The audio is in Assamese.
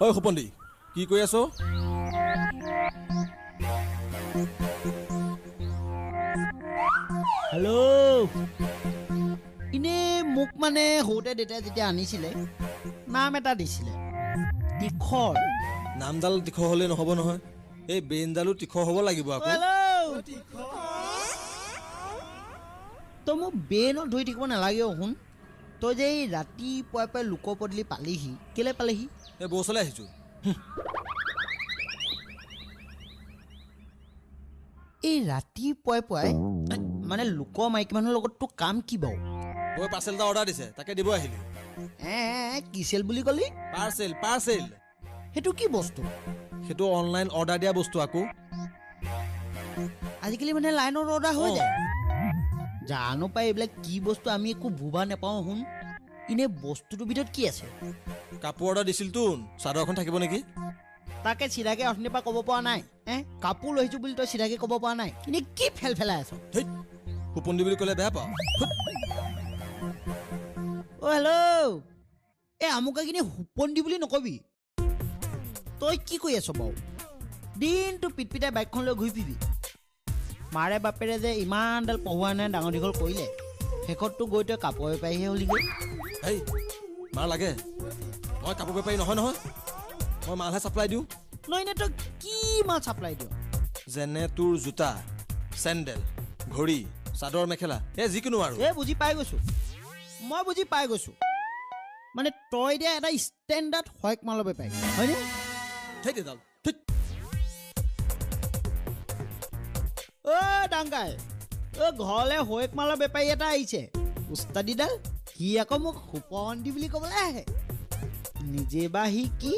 ঐ সুপন্দি, কি কৰি আছ? হেল্ল', এনেই মোক মানে সৰুতে দেউতাই যেতিয়া আনিছিলে নাম এটা দিছিলে, তীখৰ। নামডাল তীখৰ হ'লে নহ'ব নহয়, এই ব্ৰেইনডালো তীখৰ হ'ব লাগিব আকৌ। তই মোক ব্ৰেইনত ধৰি থাকিব নালাগে শুন। তই যে এই ৰাতিপুৱাই পুৱাই লোকৰ পদূলি পালিহি, কেলৈ পালেহি? এই বৌ ওচৰলৈ আহিছোঁ। এই ৰাতিপুৱাই পুৱাই মানে লোকৰ মাইকী মানুহৰ লগত তোৰ কাম কি বাৰু? বৌয়ে পাৰ্চেল এটা অৰ্ডাৰ দিছে, তাকে দিব আহিলোঁ। কিচেল বুলি ক'লি? Parcel, parcel. সেইটো কি বস্তু? সেইটো অনলাইন অৰ্ডাৰ দিয়া বস্তু আকৌ। আজিকালি মানে লাইনত অৰ্ডাৰ হৈ যায়। জানো পাই এইবিলাক কি বস্তু, আমি একো ভুবা নাপাওঁ শুন। এনেই বস্তুটোৰ ভিতৰত কি আছে? কাপোৰ অৰ্ডাৰ দিছিল তোন, চাদৰ এখন থাকিব নেকি? তাকে চিধাকে অথনিৰ পৰা ক'ব পৰা নাই। কাপোৰ লৈ আহিছোঁ বুলি তই চিধাকে ক'ব পৰা নাই। এনেই কি ফেল ফেলাই আছ? সুপন্দি বুলি ক'লে বেয়া পাওঁ। অ' হেল্ল', এই আমুকাখিনি সুপন্দি বুলি নকবি। তই কি কৰি আছ বাৰু? দিনটো পিটপিটাই বাইকখন লৈ ঘূৰি ফুৰিবি। মাৰে বাপেৰে যে ইমানডাল পঢ়োৱা নাই, ডাঙৰ দীঘল কৰিলে, শেষততো গৈ তই কাপোৰ বেপাৰীহে হ'লিগৈ। হেই, মাৰ লাগে, মই কাপোৰ বেপাৰী নহয় নহয়, মই মালহে ছাপ্লাই দিওঁ। নহয়, এনেই তই কি মাল ছাপ্লাই দিয়? যেনে তোৰ জোতা, চেণ্ডেল, ঘড়ী, চাদৰ মেখেলা, এই যিকোনো আৰু। এই বুজি পাই গৈছোঁ, মই বুজি পাই গৈছোঁ। মানে তই এতিয়া এটা ষ্টেণ্ডাৰ্ড হয়ক মালৰ বেপাৰী হয়নে? অ' ডাংগাই, অ' ঘৰলৈ হয়ক মালৰ বেপাৰী এটা আহিছে, উস্তাদিডাল। সি আকৌ মোক সুপন্দি বুলি ক'বলৈ আহে, নিজে বা সি কি।